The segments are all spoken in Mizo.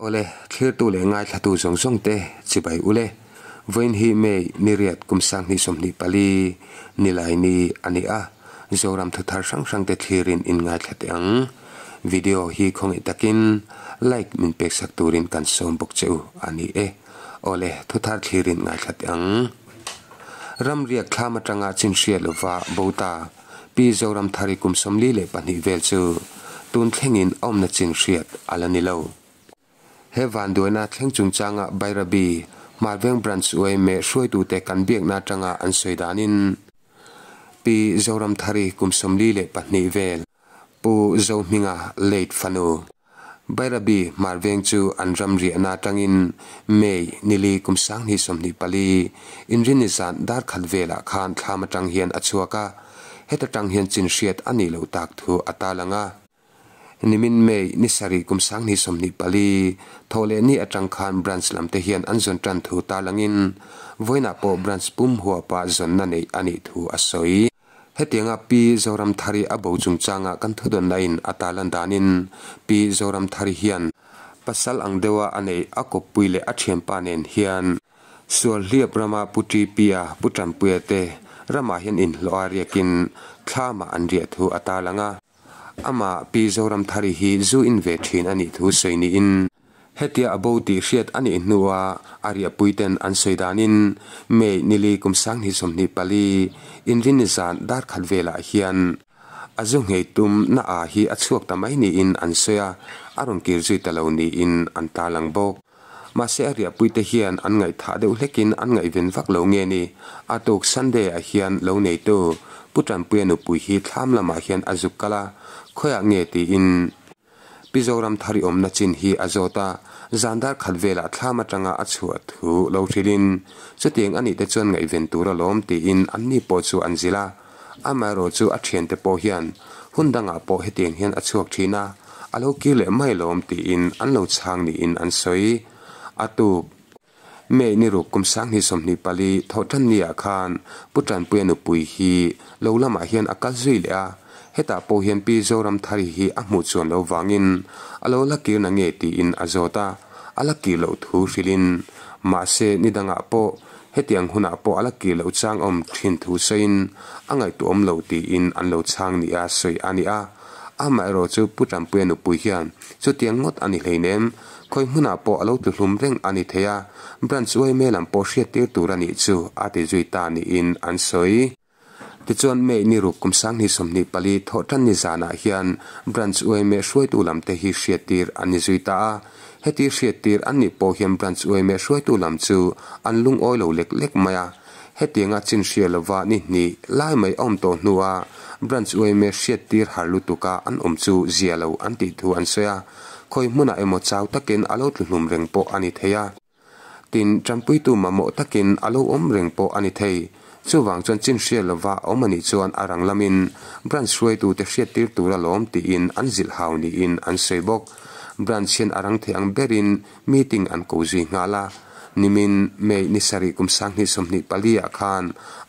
Awle, thlirtu leh ngaithlatu zawng zawng te chibai ule. Vawiin hi May ni riat kum 2024 nilai ni a ni a, Zoram thuthar hrang hrang te thlirin in ngaithla teh ang. Video hi khawngaih takin like min peksak turin kan sawm bawk che u a ni e. Awle, thuthar thlirin ngaithla teh ang. Ramriak thlam atanga chin hriat lova bo ta Pi Zoramthari kum 42 vel chu tun thlengin awmna chin hriat a la ni lo. He vanduaina thleng chungchanga Bairabi, Hmarveng Branch yma hruaitute kan biakna atanga an sawi danin Pi Zoramthari kum 42 vel Pu Zohminga late fanu Bairabi Hmarveng chu an ram riahna atangin May nili kum 2024 inrinni zan dar khat velah khan thlam atang hian a chhuak a, heta tang hian chin hriat a nih loh tak thu a talang a. Nimin May ni sarih kum 2024 thawh leh ni atang khan branch lam te hian an zawn tan thu talangin vawiinah pawh branch pum huapa zawnna neih a nih thu a sawi. Hetianga Pi Zoramthari a bo chungchanga kan thudawnna in a talan danin Pi Zoramthari hian pasal ang deuha a nei a kawppui leh a thianpa nen hian sual hliap rama Pu Ṭi-Pia, Pu Ṭanpuia te ramah hian inhlawh a riakin thlamah an riah thu a tarlang a. Amah Pi Zoramthari hi zu in ve thin a nih thu sawi niin hetia a bo tih hriat a nih hnua a riahpui ten an sawi danin May nili kum 2024 inrinni zan dar khat velah hian a zu nghei tum na a hi a chhuak ta mai niin an sawi a, a rawn kir zui ta lo niin an tarlang bawk. Mahse a riahpui te hian an ngaihthah deuh hlekin an ngaihven vak lo nge ni. A tuk Sunday ah hian lo neitu Pu Tanpuia nupui hi thlam lamah hian a zuk kal a, khawiah nge tiin Pi Zoramthari awmna chin hi a zawt a, zan dar khat velah thlam atanga a chhuah thu lo hrilhin chutiang a nih te chuan ngaihven tur alawm tiin anni pawh chu an zilh a. Amaherawh chu a thiante pawh hian hun dangah pawh hetiang hian a chhuak thin a, a lo kir leh mai lawm tiin an lo chhang niin an sawi. A tuk May ni ruk kum 2024 thawh tan ni ah khan Pu Tanpuia nupui hi lo lamah hian a kal zui leh a, hetah pawh hian Pi Zoramthari hi a hmuh chuan lo vangin a lo la kir na nge tiin a zawt a, a la kir loh thu hrilhin mahse ni dangah pawh hetiang hunah pawh a la kir loh chang awm thin thu sawiin a ngaihtuahawm lo tiin an lo chhang ni a sawi a ni a. Amaherawh chu Pu Tanpuia nupui hian chutiang ngawt a ni hleinem, khawi hmunah pawh a lo tluhlum reng a ni thei a, branch yma lam pawh hriattir tur a nih chu a ti zui ta niin an sawi. Tichuan May ni ruk kum 2024 thawh tan ni zanah hian branch yma hruaitu lam te hi hriattir an ni zui ta a, heti hriattir an nih pawh hian branch yma hruaitu lam chu an lungawi lo lek lek mai a, hetianga chin hria lova ni hnih lai mai a awm tawh hnua branch yma hriattir har lutuka an awm chu zia lo an tih thu an sawi a, khawi hmunah emaw chau takin a lo tluhlum reng pawh a ni thei a. Tin, tanpuitu mamawh takin a lo awm reng pawh a ni thei. Chuvang chuan chin hria lova awm a nih chuan a rang lamin branch hruaitute hriattir tur alawm tiin an zilh hau niin an sawi bawk. Branch hian a rang thei ang berin meeting an ko zui nghal a. Nimin May ni sarih kum 2024 ah khan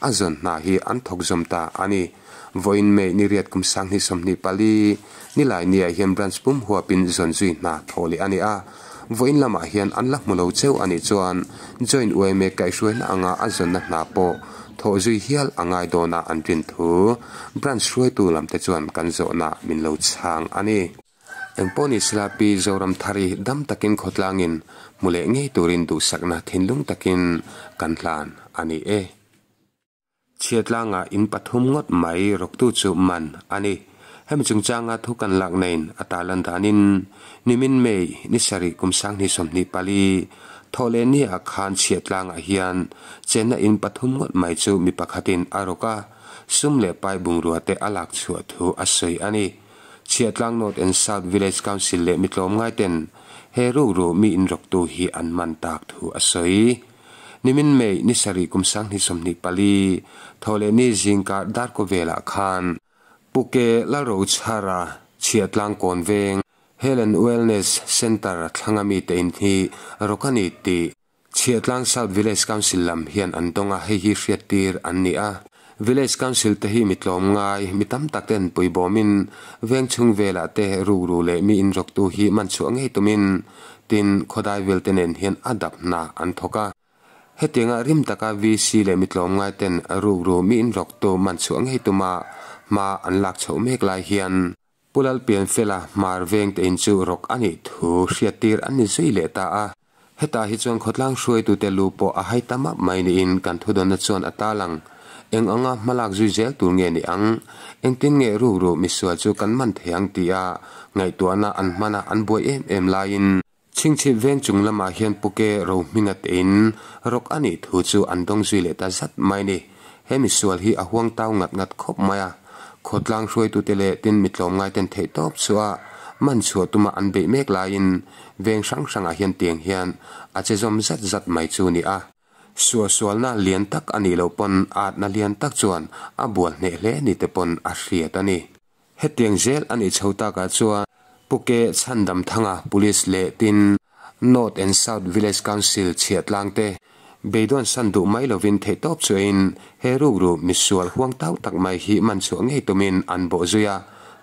a zawn hna hi an thawk zawm ta a ni. Vawiin May ni riat kum 2024 nilai niah hian branch pum huapin zawn zui hna thawh leh a ni a. Vawiin lamah hian an la hmu lo cheu a nih chuan joint yma kaihhruaina anga a zawnna hna pawh thawh zui hial a ngai dawna an rin thu branch hruaitu lam te chuan kan zawhna min lo chhang a ni. Engpawh ni sela Pi Zoramthari dam takin khawtlangin hmu leh ngei turin duhsakna thinlung takin kan hlan a ni e. Chhiatlanga in pathum ngawt mai rawktu chu man a ni. Hemi chungchanga thu kan lak nein a tarlan danin nimin May ni sarih kum 2024 thawh leh ni ah khan chhiatlangah hian chenna in pathum ngawt mai chu mi pakhatin a rawk a, sum leh pai bungrua te a lak chhuah thu a sawi a ni. Chhiatlang North and South Village Council leh mi tlawm ngai ten he rukru mi in rawktu hi an man tak thu a sawi. Nimin May ni sarih kum 2024 thawh leh ni zingkar darkaw velah khan Puke Lalrochhara Chhiatlang kawn veng Health and Wellness Centre thlanga mi te in hi rawk a ni tih Chhiatlang South Village Council lam hian an dawng a, hei hi hriattir an ni a. Village Council te hi mi tlawm ngai, mi tam tak ten puibawmin veng chhung velah te rukru leh mi inrawktu hi man chhuah ngei tumin Tin, khawdai vel te nen hian a dap hna an thawk a. Hetianga rim taka VC leh mi tlawmngai ten rukru mi inrawktu man chhuah ngei tuma hma an lak chhoh mek lai hian Pu Lalpianfela hmar veng te in chu rawk a nih thu hriattir an ni zui leh ta a. Hetah hi chuan khawtlang hruaitute lu pawh a hai ta map mai niin kan thudawnna chuan a talang. Eng anga hmalak zui zel tur nge ni ang? Engtin nge rukru misual chu kan man thei ang tia ngaihtuahna an hmana an buai em em laiin Chhingchhip veng chung lamah hian Puke Rohminga tein rawk a nih thu chu an dawng zui leh ta zat mai ni. He misual hi a huang tau ngat ngat khawp mai a. Khawtlang hruaitute leh tin mi tlawmngaiten theihtawp chhuah man chhuah tuma an beih mek laiin veng hrang hrangah hian tiang hian a che zawm zat zat mai chu ni a. Suahsualna lian tak a nih loh pawn atna lian tak chuan a bual hneh hle ni te pawn a hriat a ni. Hetiang zel a nih chho takah chuan Puke Chhandamthanga Police leh tin North and South Village Council chhiahtlang te beidawn san duh mai lovin theihtawp chuain he rukru misual huang tau tak mai hi man chhuah ngei tumin an bawh zui a,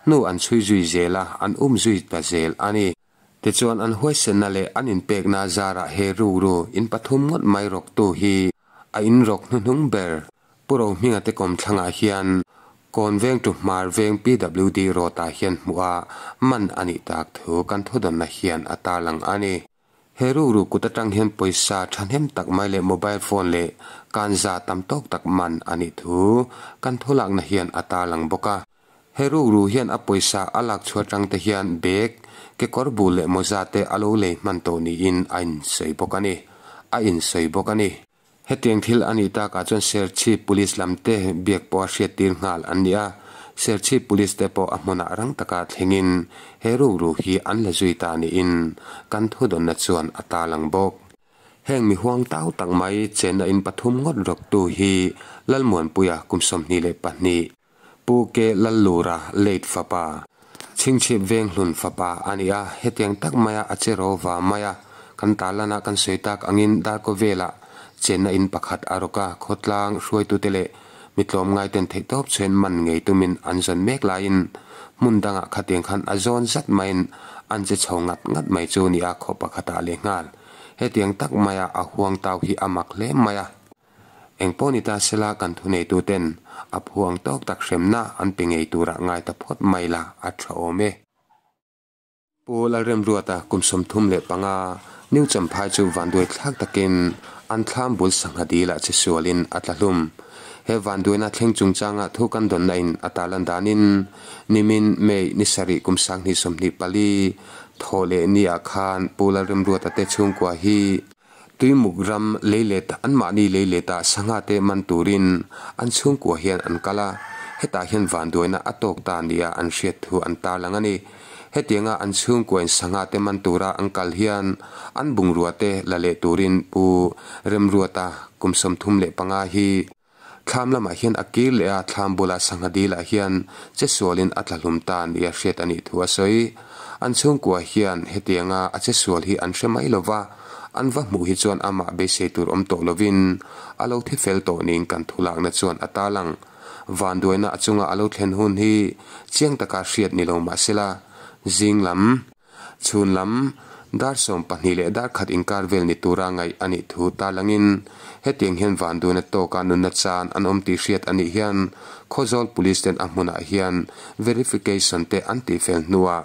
hnu an chhui zui zel a, an um zui ta zel a ni. Tichuan an huaisenna leh an inpekna zarah he rukru in pathum ngawt mai rawktu hi a inrawk hnuhnung ber. Pu Rohminga te kawmthlangah hian Kawn veng tu hmar veng PWD road ah hian hmuh a man a nih tak thu kan thudawnna hian a tarlang a ni. He rukru kut atang hian pawisa thahnem tak mai leh mobile phone leh kanza tam tawk tak man a nih thu kan thulakna hian a tarlang bawk a. He rukru hian a pawisa a lak chhuah atang te hian bag, kekawr bul leh mawza te a lo lei hman tawh niin a insawi bawk a ni. A insawi bawk a ni. Hetiang thil a nih takah chuan Serchhip Police lam te biak pawh a hriattir nghal an ni a, Serchhip Police te pawh a hmunah rang taka thlengin he rukru hi an la zui ta niin kan thudawnna chuan a tarlang bawk. Heng mi huang tau tak mai chenna in pathum ngawt rawktu hi Lalmuanpuia kum 22, Pu Ke Lallura late fapa, Chhingchhip Venghlun fapa a ni a, hetiang tak maia a che ro va mai a, kan tarlana kan sawi tak angin Darkaw velah chenna in pakhat a rawk a, khawtlang hruaitute leh mi tlawmngaiten theihtawp chhen man ngei tumin an zawn mek laiin hmun dangah khatiang khan a zawn zat maiin an che chho ngat ngat mai chu ni a, khaw pakhatah lehnghal hetiang tak maia a huang tau hi a mak hle mai a. Engpawh ni ta sela kan thuneituten a phuang tawk tak hremna an pe ngei turah ngai ta phawt mai la a tha awm e. Pu Lalremruata kum 35 New Champhai chu vanduai thlak takin an thlam bul sangha dilah che sualin a tla hlum. He vanduaina thleng chungchanga thu kan dawnna in a tarlan danin nimin May ni sarih kum 2024 thawh leh ni ah khan Pu Lalremruata te chhungkua hi Tuimuk ram leilet anmahni leileta sangha te man turin an chhungkua hian an kal a, hetah hian vanduaina a tawk ta nia an hriat thu an tarlang a ni. Hetianga an chhungkuain sangha te man tura an kal hian an bungrua te la leh turin Pu Remruata kum 35 hi Thlam lamah hian a kir leh a, thlam bulah sangha dilah hian che sualin a tla hlum ta nia hriat a nih thu a sawi. An chhungkua hian hetianga a che sual hi an hre mai lo va, an va hmuh hi chuan amah beisei tur awm tawh lovin a lo thi fel tawh niin kan thulakna chuan a tarlang. Vanduaina a chunga a lo thlen hun hi chiang taka hriat ni lo mah sela, zing lam. Chhun lam, dar 12 leh dar khat inkar vel ni tura ngaih a nih thu tarlangin hetiang hian vanduaina tawka nunna chan an awm tih hriat a nih hian Khawzawl Police ten a hmunah hian verification te an tihfel hnuah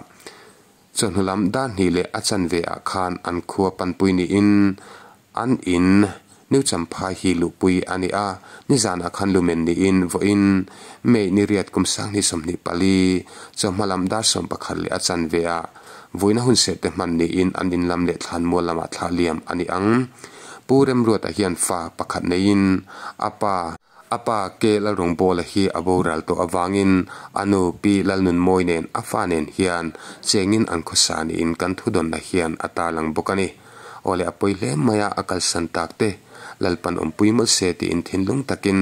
chawhnu lam dar hnih leh a chanve ah khan an khua panpui niin An in, New Champhai hi luhpui a ni a, nizanah khan lumen niin vawiin May ni riat kum 2024 chawhma lam dar 11 leh a chanve ah vuina hun serh te hman niin an in lam leh thlanmual lamah thlah liam a ni ang. Pu Remruata hian fa pakhat neiin a pa, A pa Ke Lalrawngbawla hi a boral tawh avangin a nu Pi Lalnunmawi nen a fa nen hian chengin an khawsa niin kan thudawnna hian a tarlang bawk a ni. Awle a pawi hle mai a, a kalsan tak te Lalpan awmpui mawlh se tiin thinlung takin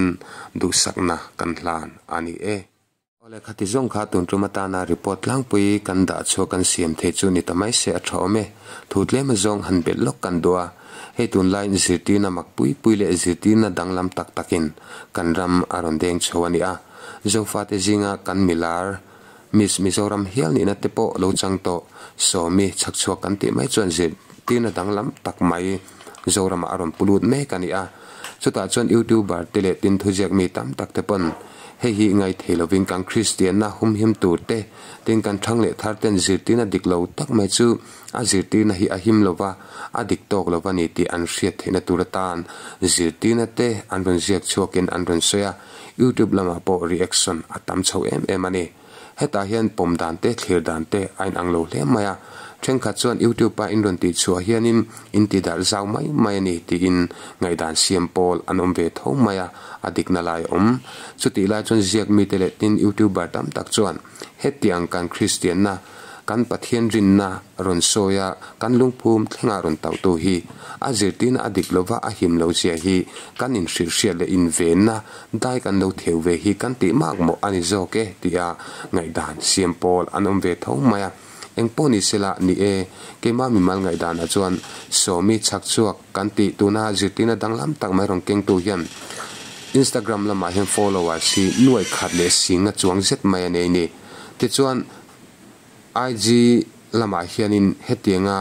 duhsakna kan hlan a ni e. Awle khati zawng kha tun tum atana report tlangpui kan dah chhuak kan siam thei chu ni ta mai se a tha awm e. Thu tlem azawng han belh lawk kan duh a, hei tunlaiin zirtirna mak pui pui leh zirtirna danglam tak takin kan ram a rawn deng chho a ni a. Zofate zinga kan milar Miss Mizoram hial nihna te pawh lo chang tawh Sawmi chhak chhuak kan tih mai chuan zir. zirtirna danglam tak mai Zoramah a rawn pu lut mek a ni a. Chutah chuan Youtuber te leh tin thuziak mi tam tak te pawn hei hi ngaithei lovin kan Kristianna humhim tur te, tin kan thang leh thar ten zirtirna dik lo tak mai chu a zirtirna hi a him lova, a dik tawk lova ni tih an hriat theihna tur atan zirtirna te an rawn ziak chhuakin an rawn sawi a, YouTube lamah pawh reaction a tam chho em em a ni. Hetah hian pawm dan te, thlir dan te a inang lo hle mai a. Thenkhat chuan YouTube-a in rawn tih chhuah hianin in ti darh zau mai mai a ni tiin ngaihdan siam pawl an awm ve tho mai a, a dikna lai a awm. Chutih lai chuan ziak mite leh tin YouTuber tam tak chuan hetiang kan Kristianna, kan Pathian rinna rawn sawi a, kan lungphum thlenga rawn tauhtu hi a zirtirna a dik lova a him lo zia hi kan inhrilhhriat leh invenna Dai kan lo theu ve hi kan tih mak mawh a ni zawk e tia ngaihdan siam pawl an awm ve tho mai a. Eng pawh ni sela ni e, keimah mimal ngaihdanah chuan Sawmi chhak chhuak kan tih tuna zirtirna danglam tak mai rawn kengtu hian Instagram lamah hian followers hi nuai khat leh singa chuang zet mai a nei ni. Tichuan IG lamah hianin hetianga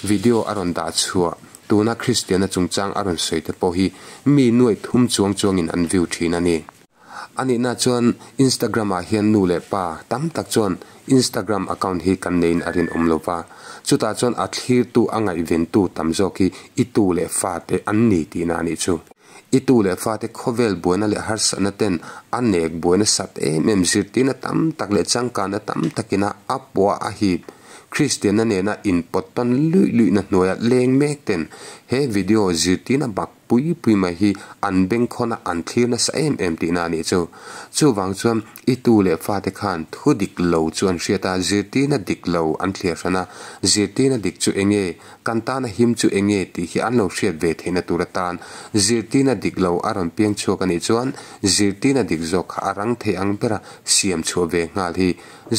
video a rawn dah chhuah tuna Kristiana chungchang a rawn sawi te pawh hi mi nuaih thum chuang chuangin an view thin a ni. A nihna chuan Instagram ah hian nu leh pa tam tak chuan Instagram account hi kan neiin a rinawm lo va, chutah chuan a thlirtu a ngaihventu tam zawk hi i tu leh fate an ni tihna a nih chu. I tu leh fate khawvel buaina leh harsatna ten a nek buaina sat em em zirtirna tam tak leh changkanna tam takina a puah a hip. Kristianna nena inpawt tawn luih luihna hnuaia leng mek ten he video zirtirna bak pui pui mai hi an bengkhawn a an thlir nasa em em tihna a nih chu. Chuvang chuan I tu leh fate khan thu dik lo chu an hriat a, zirtirna dik lo an thliar hran a, zirtirna dik chu eng nge, kan tana him chu eng nge tih hi an lo hriat ve theihna tur atan zirtirna dik lo a rawn piang chhuak a nih chuan zirtirna dik zawk kha a rang thei ang bera siam chhuah ve nghal hi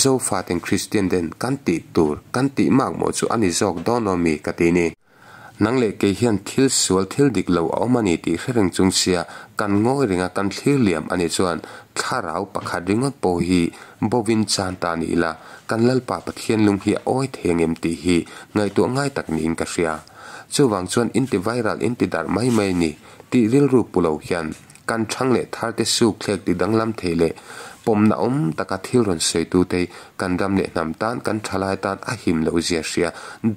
Zofaten Kristian den kan tih tur kan tih makmawh chu a ni zawk dawn awm mi ka ti ni. Nang leh kei hian thil sual thil dik lo a awm a ni tih hre reng chung sia kan ngawi reng a kan thlir liam a nih chuan thlarau pakhat ringawt pawh hi bovin chan ta ni ila kan Lalpa Pathian lung hi a awi thei angem tih hi ngaihtuah ngai tak niin ka hria. Chuvang chuan inti viral inti darh mai mai ni tih rilru pu lo hian Kan thang leh tharte suk thlek ti danglam thei leh pawmna awm taka thil rawn sawitute kan ram leh hnam tan kan thalai tan a him loh zia hria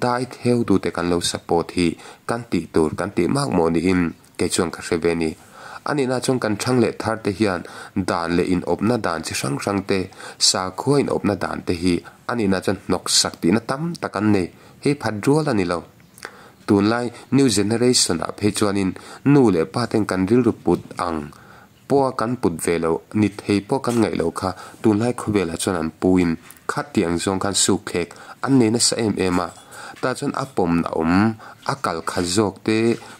dai theutute kan lo support hi kan tih tur kan tih mak maw niin kei chuan ka hre ve ni. A nihna chuan kan thang leh tharte hian dan leh inawpna dan chi hrang hrang te, sakhua inawpna dan te hi a nihna chuan hnawksak tihna tam tak an nei. Hei phat rual a ni lo. Tunlai new generation ah phei chuanin nu leh pa ten kan rilru put ang pawha kan put ve loh ni thei pawh kan ngaih loh kha tunlai khawvelah chuan an puin kha tiang zawng khan sukthlek an nei nasa em em a. Tah chuan a pawmna awm, a kal khat zawk te,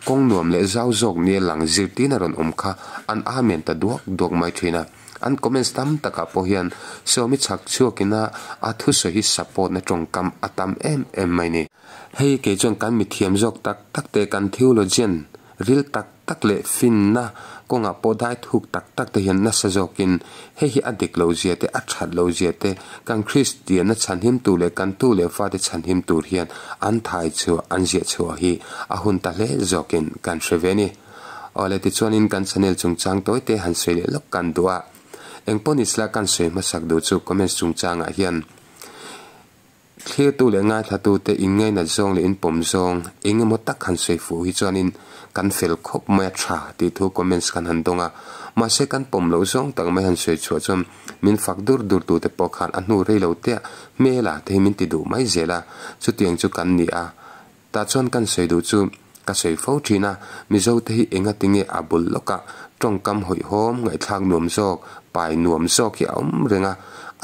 kawng nuam leh zau zawk nia lang zirtirna rawn awm kha an amen ta duak duak mai thin a. An comments tam takah pawh hian Sawmi chhak chhuakina a thusawi hi support na tawngkam a tam em em mai ni. Hei kei chuan kan mithiam zawk tak tak te, kan theologian ril tak tak leh finna kawngah pawh dai thuk tak tak te hian nasa zawkin hei hi a dik lo zia te, a that lo zia te, kan Kristianna chhanhim tur leh kan tu leh fate chhanhim tur hian an thai chhuah, an ziah chhuah hi a hun ta hle zawkin kan hre ve a ni. Awle tichuanin kan channel chungchang tawi te han sawi leh lawk kan duh a, engpawh ni sela kan sawi hmasak duh chu comments chungchangah hian Thlirtu leh ngaithlatute inngainat zawng leh inpawm zawng eng emaw tak han sawi fuh hi chuanin kan fel khawp mai a tha tih thu comments kan han dawng a, mahse kan pawm loh zawng tak mai han sawi chhuah chuan min fak dur dur tute pawh khan a hnu rei lo tea hmela te hi min ti duh mai zel a, chutiang chu kan ni a. Tah chuan kan sawi duh chu ka sawi fo thin a, Mizo te hi enga tinge a bul lawk a, tawngkam hawihhawm, ngaihthlak nuam zawk, pai nuam zawk hi a awm reng a,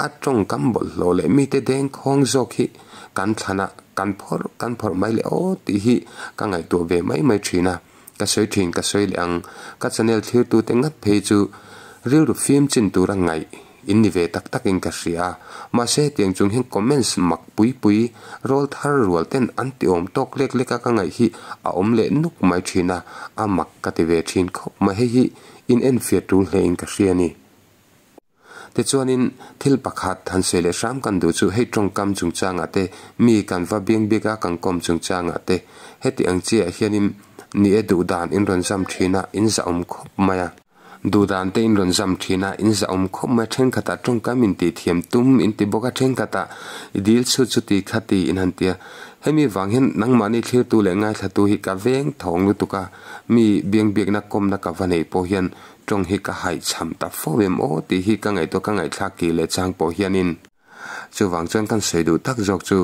a tawngkam bawlhhlawh leh mite dengkhawng zawk hi kan thlan a, kan phawrh kan phawrh mai leh aw tih hi ka ngaihtuah ve mai mai thin a, ka sawi thin ka sawi leh ang, ka channel thlirtute ngat phei chu rilru fim chin tura ngaih. In ni ve tak tak in ka hria a, mahse hetiang chung hian comments mak pui pui rawl thar rual ten an ti awm tawk lek lek a ka ngaih hi a awm leh nuk mai thin a, a mak ka ti ve thin khawp mai hei hi in enfiah tul hle in ka hria a ni. Tichuanin thil pakhat han sawi leh hram kan duh chu hei tawngkam chungchangah te, mi kan va biang bik a kan kawm chungchangah te heti ang chiah hianin ni e duh dan in rawn zam thin a, in zahawm khawp mai a. Duh dan te in rawn zam thin a, in zahawm khawp mai a, thenkhatah tawngkam in tih thiam tum in ti bawk a, thenkhatah i dil chhut chu ti kha ti in han ti a. Hemi vang hian nangmahni thlirtu leh ngaithlatu hi ka veng thawng lutuk a, mi biang biakna kawmna ka va neih pawh hian Tawng hi ka haihchham ta fo em aw tih hi ka ngaihtuah ka ngaihthlak kih leh chang pawh hianin chuvang chuan kan sawi duh tak zawk chu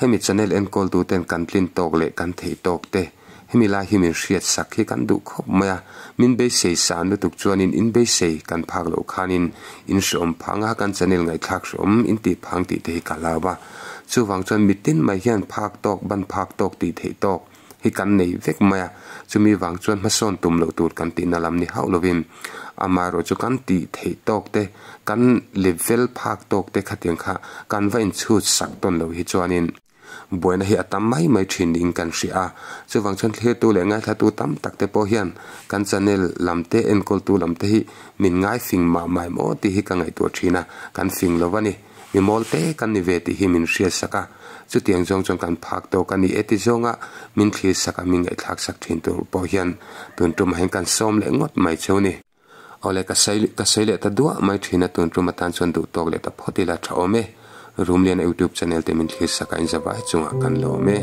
hemi channel enkawl tu ten kan tlin tawk leh kan theih tawk te hemi lai hi min hriat sak hi kan duh khawp mai a, min beisei san lutuk chuanin in beisei kan phak loh khanin in hreawm phang a kan channel ngaihthlak hreawm in tih phang tih te hi ka hlau a, chuvang chuan mitin mai hian phak tawk ban phak tawk tih theih tawk. hi kan nei vek mai a, chumi vang chuan hmasawn tum loh tur kan tihna lam ni hauh lovin amaherawh chu kan tih theih tawk te, kan level phak tawk te khatiang kha kan va inchhut sak tawn loh hi chuanin buaina hi a tam mai mai thin niin kan hria a, chuvang chuan thlirtu leh ngaithlatu tam tak te pawh hian kan channel lam te enkawltu lam te hi min ngai fing mah mah em aw tih hi ka ngaihtuah thin a, kan fing lo a ni. Mi mawl te kan ni ve tih hi min hriat sak a, chutiang zawng chuan kan phak tawk a ni e ti zawnga min thlir sak a, min ngaihthlak sak thin tur pawh hian tun tumah hian kan sawm leh ngawt mai cheu ni. Awle ka sawi ka sawi leh ta duah mai thin a, tun tum atan chuan duh tawk leh ta phawt ila tha awm e. Rumliana YouTube channel te min thlir sak a, in zavai chungah kan lawm e.